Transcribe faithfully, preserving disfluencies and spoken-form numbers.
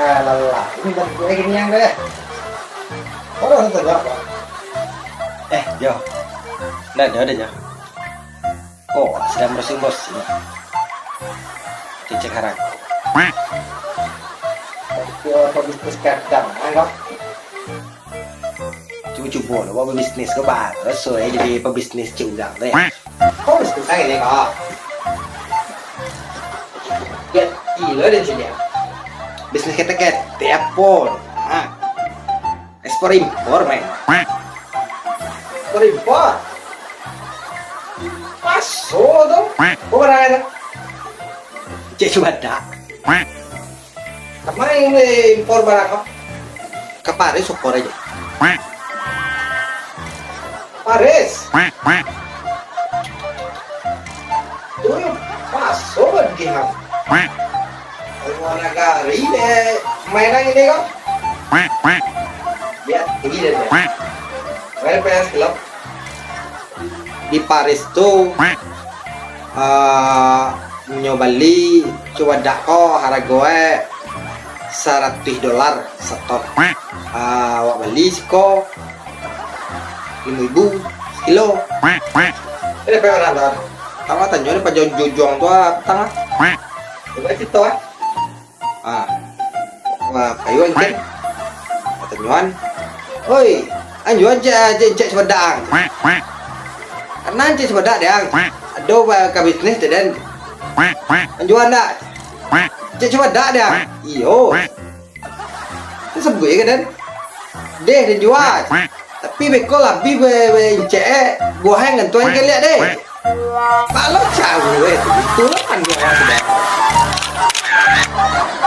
Alah, ini bantuak eh, gini yang deh. Orang tu tak apa. Eh, Jo. Ndak ada, ada, Jo. Oh, sedang browsing-browsing. Cek-cek harago. Tapi apa bisnis kadang, ah, kau? Cubo-cubo lo buat bisnis ko, baru so, eh, jadi pebisnis cek urang tu, eh. Kau bisnis apa ni, kau? Ya, gilo deh, sini. Bisnis ketek-ketek apo? Ha. Ekspor impor, main. Ekspor impor? Paso tu? Kau barang ada? Cek cubo dak. Kama ini impor barang ko? Ka Paris ekspor aja. Paris. Tu paso bagi ham. Luar nagari deh. Mainan ini ko? Lihat tinggi deh. Main P S Club. Di Paris tu, ah, nyo bali cubo dak ko harago e saratuih dolar saton. Ah, awak bali siko limo ribu sakilo. Eh, dapek urang tu. Tama tanyo ni pajuang jujuang tu ah, patang ah. Cubo cerito ah. Ah. Wah, payu ancen. Katanyoan. Oi, anjuan cek, cek, cek cubo dak ang. Karena cek cubo dak deh ang. Ado ba-, ka bisnis deh den. Anjuan dak? Cek cubo dak deh ang. Iyo. Tu sabuik ka den. Deh, den jua. Tapi beko labiah be, be incek eh. Buah e ngantuan galiak deh. Kalau cawek tu, itu lah panduan awak sudah.